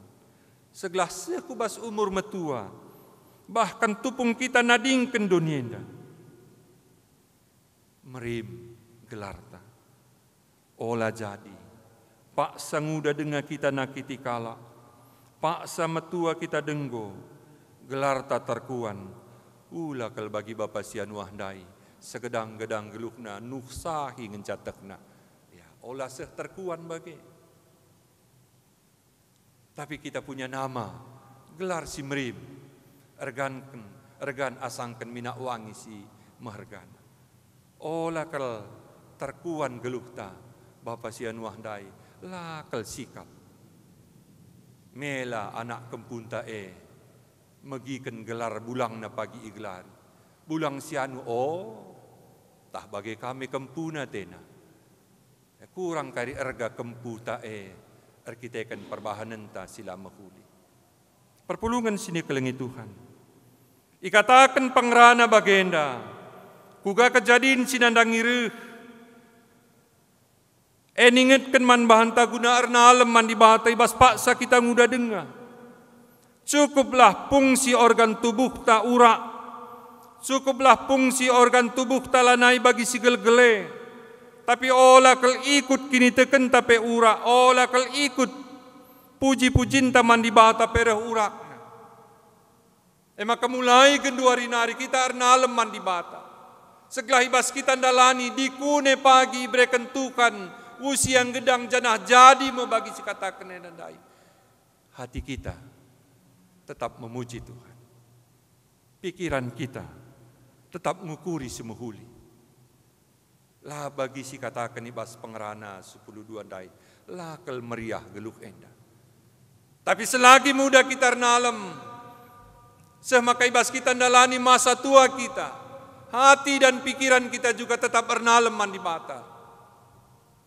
segelah seh ku bas umur metua, bahkan tupung kita nadingken doni enda. Merim gelarta. Ola jadi. Paksa nguda denga kita nakiti kalak. Paksa metua kita denggo. Gelarta terkuan. Ula kal bagi bapa si anuah ndai. Segedang-gedang geluhna, nuhsahi ngenca tehna. Ya, ola seh terkuan bage. Tapi kita punya nama, gelar si merim, erganken, ergan asangken minak wangi si mehergana. Ola kal terkuan geluhta, bapa si anuah ndai, la kal sikap. Mela anak kempunta e, megiken gelar bulangna pagi igelari. Bulang si anu, oh, tah bage kami kempuna tena. Kurang kari erga kemputa e erkiteken perbahanenta si la mehuli. Perpulungen si ikelengi Tuhan. Ikataken pengerana bagenda, kuga kejadin si nandangi reh. E ningetken man bahanta guna ernalem man Dibata ibas paksa kita nguda denga. Cukuplah fungsi organ tubuhta urak. Cukuplah fungsi organ tubuhta lanai bagi si gelgel e. Tapi ola kal ikut kinitekenta pe urak, ola kal ikut puji-pujinta man Dibata pe reh urakna. E maka mulai genduari nari kita ernalem man Dibata. Segelah ibas kita ndalani dikune pagi ibereken Tuhan usia gedang janah jadi me bagi si kataken enda ndai. Hati kita tetap memuji Tuhan. Pikiran kita tetap ngukuri si mehuli. La bagi si kataken ibas pengerana sepuluh dua ndai, la kal meriah geluh enda. Tapi selagi muda kita ernalem, seh maka ibas kita ndalani masa tua kita, hati dan pikiran kita juga tetap ernalem man Dibata.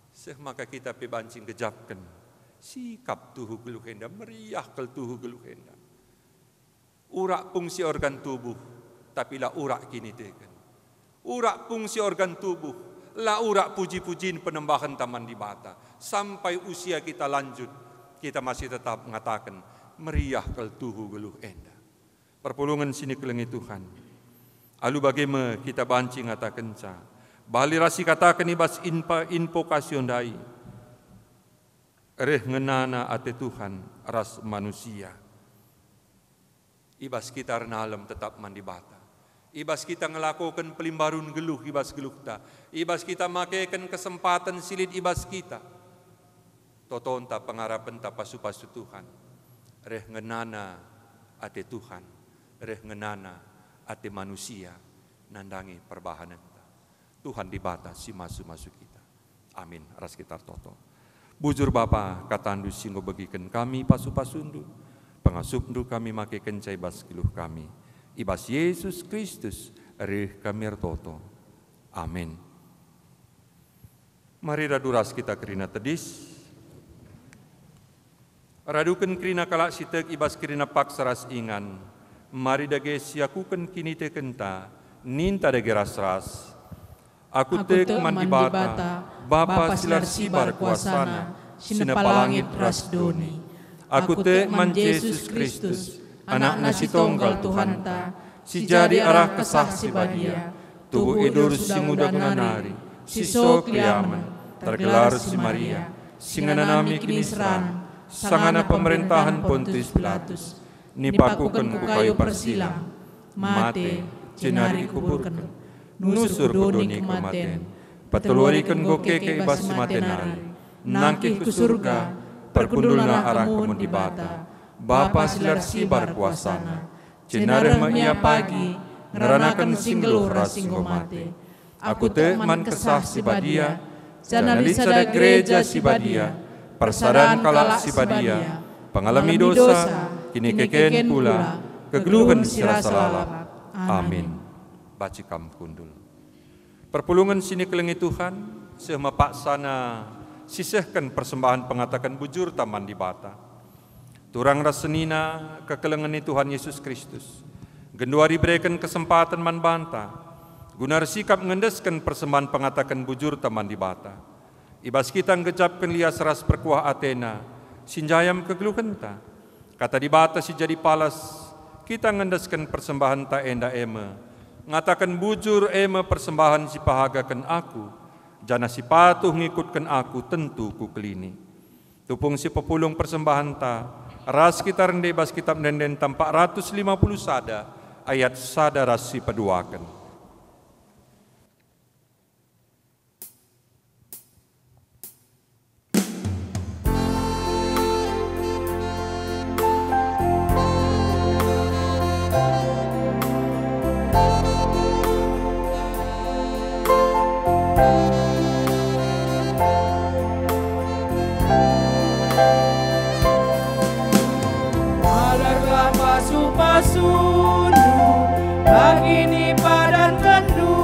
Seh maka kita pe banci ngejapken sikap tuhu geluh enda, meriah kal tuhu geluh enda. Urak fungsi organ tubuh, tapi la urak kiniteken. Urak fungsi organ tubuh, la urak puji-pujin penembahenta man Dibata. Sampai usia kita lanjut, kita masih tetap ngataken, meriah kal tuhu geluh enda. Perpulungen si ikelengi Tuhan. Alu bage me kita banci ngatakenca, bali ras ikataken ibas inpa-, invokasio ndai, reh ngenana ate Tuhan ras manusia. Ibas kita ernalem tetap man Dibata. Ibas kita ngelakoken pelimbarun geluh ibas geluhta. Ibas kita makeken kesempaten si lit ibas kita. Totonta pengarapenta pasu-pasu Tuhan. Reh ngenana ate Tuhan. Reh ngenana ate manusia nandangi perbahanenta. Tuhan Dibata si masu-masu kita. Amin. Ras kita ertoto. Bujur Bapa, katandu si enggo begiken kami pasu-pasundu, pengasupndu kami makekenca ibas geluh kami. Ibas Yesus Kristus reh kami ertoto. Amin. Mari radu ras kita kerina tedis. Raduken kerina kalak si tek i bas kerina paksa ras ingan. Mari dage siakuken kinitekenta, ninta dage ras-ras. Aku tek man Dibata, Bapa si la ersibar kuasana, si nepa langit ras doni. Aku tek man Jesus Kristus, Anakna si tonggal Tuhanta, si jadi arah Kesah Si Badia, tubuh i durus si nguda guna nari, si so keliamen, tergelar si Maria, si ngenanami kiniseran, sangana pemerentahen Pontius Pilatus, nipakuken ku kayu persilang, mate, jenari ikuburken, nusur ku doni kematen, peteluariken enggo keke i bas si mate nari, nangkih ku Surga, pergundulna arah kemuhen Dibata, Bapa si la ersibar kuasana, jenari reh me Ia pagi, ngeranaken si nggeluh ras si enggo mate. Aku tek man Kesah Si Badia, janah lit sada Gereja Si Badia, persadan kalak si badia, pengalemi dosa, kinikeken kula, kegeluhen si rasa lalap. Amin. Banci kam kundul. Perpulungen si nikelengi Tuhan, seh me paksana sisehken persembahen pengataken bujurta man Dibata. Turang ras senina kekelengen ni Tuhan Yesus Kristus, genduari ibereken kesempaten man banta, guna ersikap ngendesken persembahen pengataken bujurta man Dibata. I bas kita nggejapken lias ras perkuah atena, si njayam kegeluhenta. Kata Dibata si jadi palas, kita ngendesken persembahenta enda e me, ngataken bujur e me persembahen si pahagaken aku, janah si patuh ngikutken aku tentu kukelini. Tupung si pepulung persembahenta, ras kita rende bas Kitap Ende-enden empat ratus lima puluh sada ayat sada ras si peduaken. Alarlah pasu-pasundu, bagi ni padankenndu,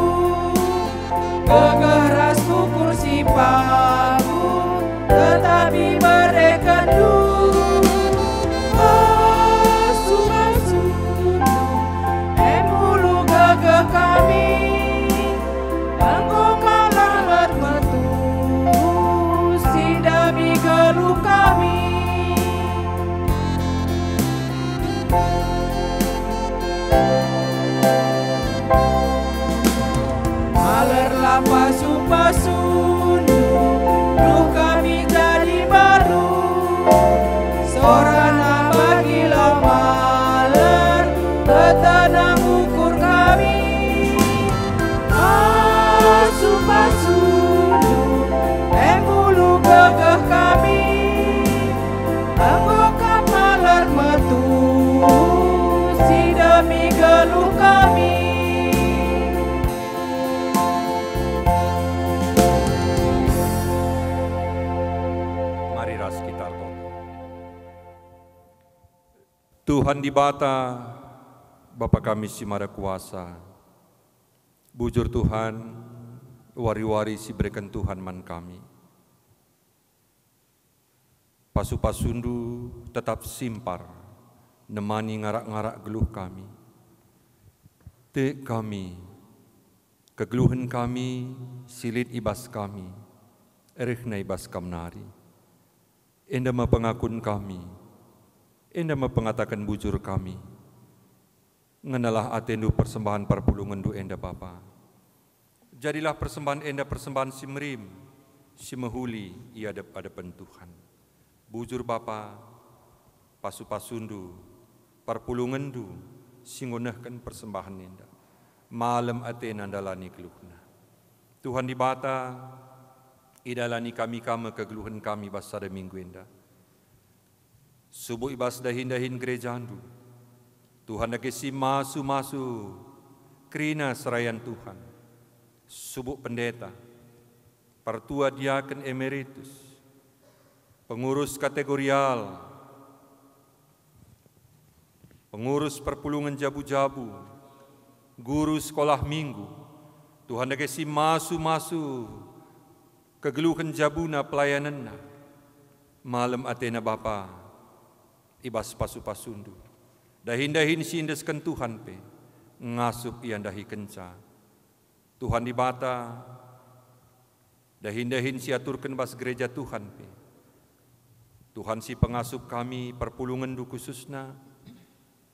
gegeh ras ukur si pagu, tetapi berekenndu pasu-pasundu, e mulu gegeh kami. Enggo malang ermetu si dami geluh kami. Alerlah pasu-pasundu, geluh kami jadi mbaru. Sorana bagi lau maler, ertenang ukur kami. Pasu-pasundu, e mulu gegeh kami. Enggo kam maler metu, si demi geluh kami. Mari ras kita ertoto. Tuhan Dibata, Bapa kami si Maha Kuasa, bujur Tuhan, wari-wari si ibereken Tuhan man kami. Pasu-pasundu tetap simpar nemani ngarak-ngarak geluh kami. Tek kami, kegeluhen kami si lit i bas kami, rehna i bas Kam nari. Enda me pengakun kami, enda me pengataken bujur kami. Ngenalah atendu persembahen perpulungenndu enda, Bapa. Jadilah persembahen enda persembahen si merim, si mehuli i adep-adepen Tuhan. Bujur Bapa, pasu-pasundu, perpulungenndu si enggo nehken persembahen enda, malem atena ndalani geluhna. Tuhan Dibata, idalani kami ka me kegeluhen kami bas sada minggu enda. Subuk i bas dahin-dahin gerejandu, Tuhan dage si masu-masu kerina serayan Tuhan, subuk pendeta, pertua diaken emeritus, pengurus kategorial, pengurus perpulungen jabu-jabu, guru sekolah minggu, Tuhan dage si masu-masu Kegeluhen jabuna pelayanenna, malem atena Bapa, i bas pasu-pasundu. Dahin-dahin si iendesken Tuhan pe, ngasup ia ndahikenca. Tuhan Dibata, dahin-dahin si aturken bas gereja Tuhan pe. Tuhan si pengasup kami, perpulungenndu khususna,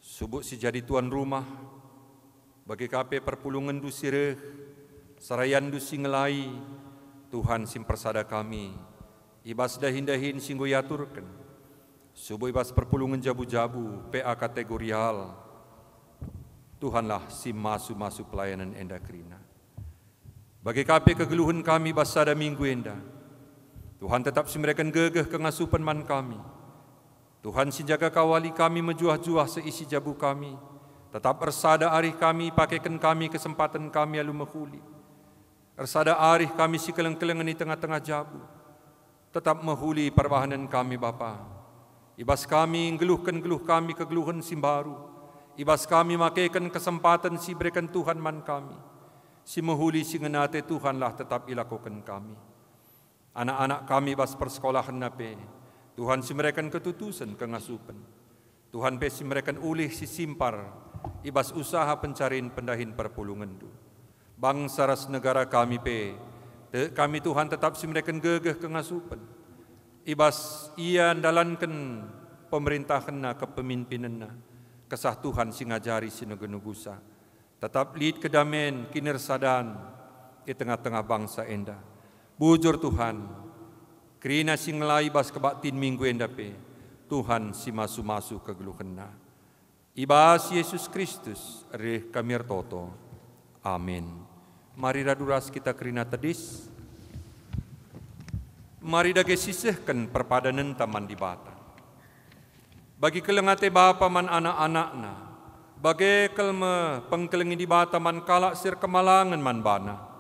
subuk si jadi tuan rumah, bage ka pe perpulungenndu si reh, serayandu si ngelai, Tuhan si mpersada kami, i bas dahin-dahin si enggo iaturken, subuk i bas perpulungen jabu-jabu, P A kategorial. Tuhanlah si masu-masu pelayanen enda kerina. Bage ka pe kegeluhen kami bas sada minggu enda. Tuhan tetap si mereken gegeh kengasupen man kami. Tuhan si njaga kawali kami mejuah-juah seisi jabu kami. Tetap ersada arih kami, pakeken kami kesempaten kami alu mehuli. Ersada arih kami si keleng-kelengen i tengah-tengah jabu. Tetap mehuli perbahanen kami, Bapa. I bas kami nggeluhken geluh kami kegeluhen si mbaru. I bas kami makeken kesempaten si ibereken Tuhan man kami. Si mehuli si ngena ate Tuhanlah tetap ilakoken kami. Anak-anak kami bas persekolahenna pe, Tuhan si mereken ketutusen kengasupen. Tuhan pe si mereken ulih si simpar i bas usaha pencarin pendahin perpulungenndu. Bangsa ras negara kami pe, tek kami Tuhan tetap si mereken gegeh kengasupen. I bas ia ndalanken pemerintahenna, kepemimpinenna, Kesah Tuhan si ngajari si nugu-nugusa. Tetap lit kedamen, kinirsadan i tengah-tengah bangsa enda. Bujur Tuhan, kerina si ngelai bas kebaktin minggu enda pe, Tuhan si masu-masu kegeluhenna. I bas Yesus Kristus reh kami ertoto. Amin. Mari radu ras kita kerina tedis. Mari dage sisehken perpadanenta man Dibata. Bagi keleng ate bapa man anak-anakna, bage kal me pengkelengi Dibata man kalak si erkemalangen man baNa.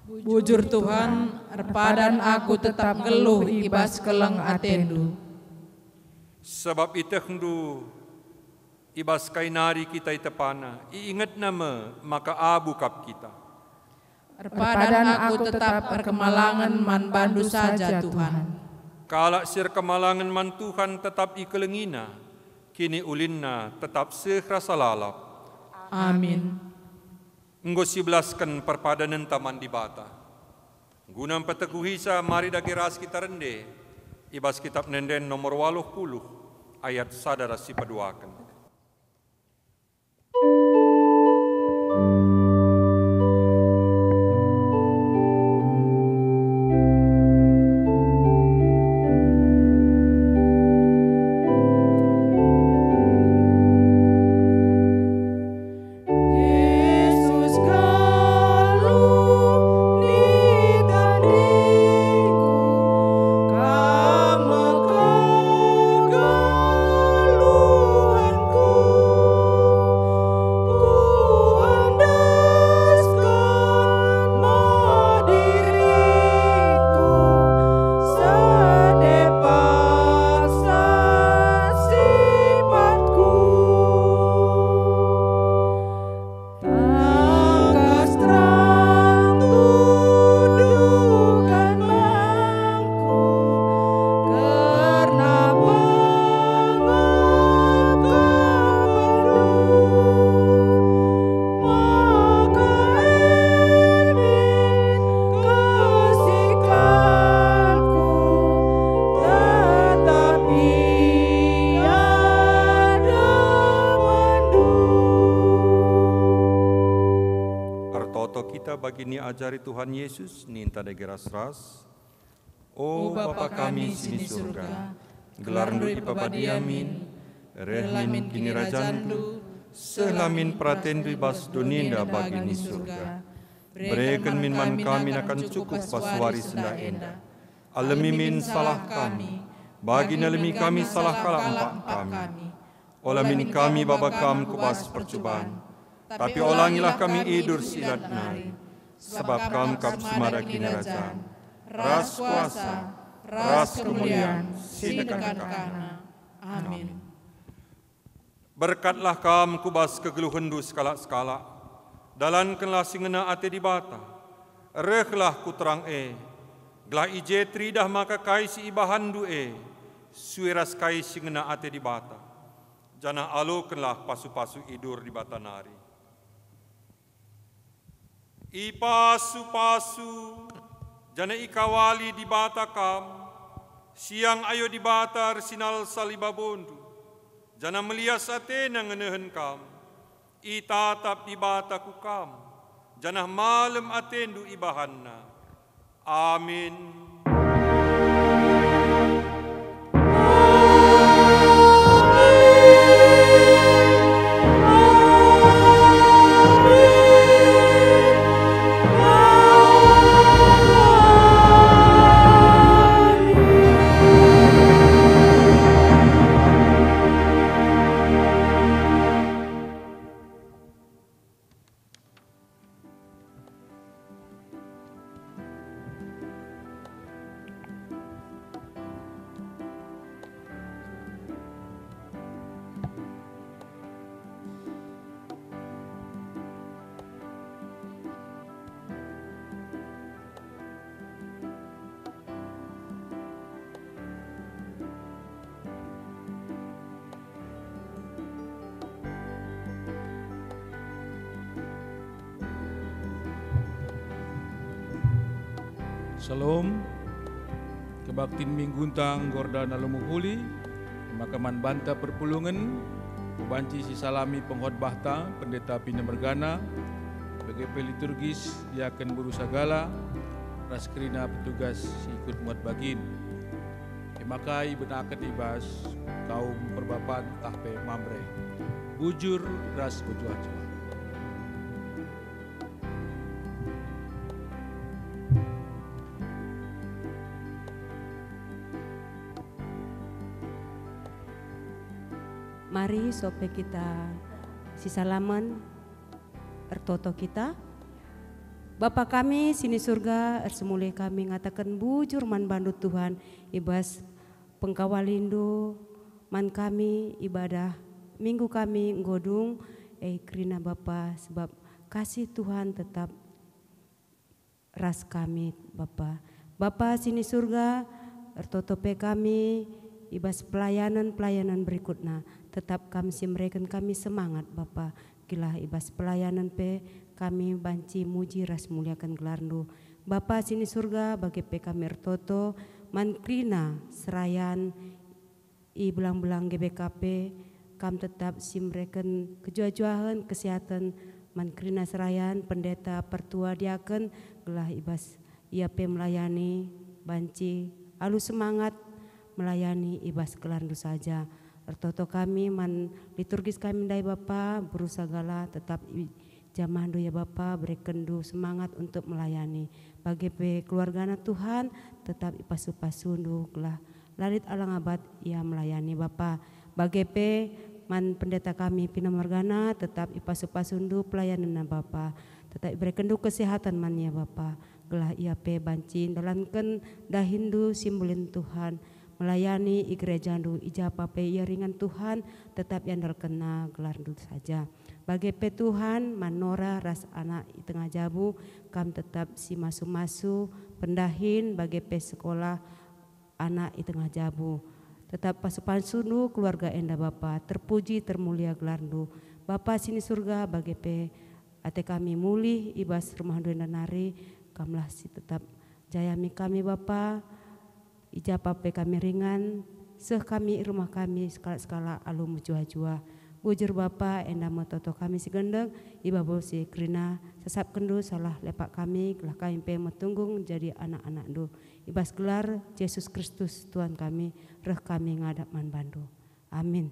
Bujur Tuhan, erpadan aku tetap nggeluh i bas keleng ateNdu. Sabap ietehndu i bas kai nari kita itepana, iingetna me maka abu kap kita. Erpadan aku tetap erkemalangen man baNdu saja, Tuhan. Kalak si erkemalangen man Tuhan tetap ikelengina, kiniulinna tetap seh rasa lalap. Amin. Enggo sibelasken perpadanenta man Dibata. Guna mpeteguhisa, mari dage ras kita rende i bas Kitap Ende-enden nomor waluh puluh, ayat sada ras si peduaken. Jesus, geluh ni tandingku, Kam me kegeluhenku. Kuendesken me diringku, seh paksa sipatku. Tangkas terang tuduhken bangku kerna pengakapenndu, maka e min kesikatku tetap i hadapenndu. Ertoto kita bagi niajari Tuhan Yesus, ninta dage ras-ras. O Bapa kami si ni Surga, gelarNdu ipepadia min, reh min kinirajanNdu, sehlah min peratenNdu i bas doni enda bagi ni Surga. Bereken min man kami nakan cukup bas wari si enda. Alemi min salah kami, bagi nalemi kami salah kalak empak kami. Ola min kami baba Kam ku bas percuban, tapi olangilah kami i bas si lat nari, sabap Kam kap si mada kinirajan, ras kuasa, ras kemulian si ndekah-ndekahna. Amin. Berkatlah Kam ku bas kegeluhenNdu sekalak-sekalak, dalankenlah si ngena ate Dibata, rehlah ku terang e, Gelah i je teridah maka kai si ibahanndu e sue ras kai si ngena ate Dibata, janah alokenlah pasu-pasu idur Dibata nari. Ipasu-pasu janah ikawali Dibata kam, siang ayo Dibata ersinalsal i babondu, janah melias ateNa ngenehen kam. Itatap Dibata ku kam, janah malem atendu ibahanNa. Amin. Shalom. Kebaktin minggunta enggo erdalan alu mehuli, maka man banta perpulungen, kubanci sisalami pengkhotbahta, Pendeta Pina Mergana, bage pe liturgis, diaken, beru sagala, ras kerina petugas si ikut muat bagin. E maka ibenaken i bas kaum perbapan ntah pe Mamre, bujur ras mejuah-juah. Mari sope kita sisalamen, ertoto kita. Bapa kami si ni Surga, ersemulihi kami ngataken bujur man bandu Tuhan, i bas pengkawalindu man kami ibadah minggu kami enggo dung, e kerina Bapa, sebab kasih Tuhan tetap ras kami, Bapa. Bapa si ni Surga, ertoto pe kami i bas pelayanan-pelayanan berikutna. Tetap Kam si mereken kami semangat, Bapa. Gelah i bas pelayanan pe kami banci muji ras muliaken gelarNdu. Bapa si ni Surga, bage pe kami ertoto man kerina serayan i belang-belang G B K P, Kam tetap si mereken kejuah-juahen, kesehatan man kerina serayan, pendeta, pertua, diaken, gelah i bas ia pe melayani banci alu semangat melayani i bas gelarNdu saja. Ertoto kami man liturgis kami ndai Bapa, beru sagala tetap i jamahNdu ya Bapa, berekenNdu semangat untuk melayani. Bage pe keluargana Tuhan, tetap ipasu-pasuNdu gelah la lit alang abat ia melayani Bapa. Bage pe man pendeta kami Pina Mergana, tetap ipasu-pasuNdu pelayanenna Bapa. Tetap iberekenNdu kesehatan man ia Bapa, gelah ia pe banci ndalanken dahinNdu si mbelin Tuhan, melayani i gerejaNdu, i japa pe ia ringan Tuhan, tetap iandalkenna gelarNdu saja. Bage pe Tuhan, man Nora ras anak i tengah jabu, Kam tetap si masu-masu, pendahin, bage pe sekolah anak i tengah jabu. Tetap pasu-pasuNdu keluarga enda Bapa, terpuji, termulia gelarNdu. Bapa si ni Surga, bage pe ate kami mulih i bas rumahNdu enda nari, Kamlah si tetap jayami kami Bapa, i japa pe kami ringan, seh kami i rumah kami sekalak-sekalak alu mejuah-juah. Bujur Bapa, enda me toto kami si gendeng, i babo si kerina, sasapkenNdu salah lepak kami, gelah kami pe metunggung jadi anak-anakNdu. I bas gelar Jesus Kristus Tuhan kami, reh kami ngadap man bandu. Amin.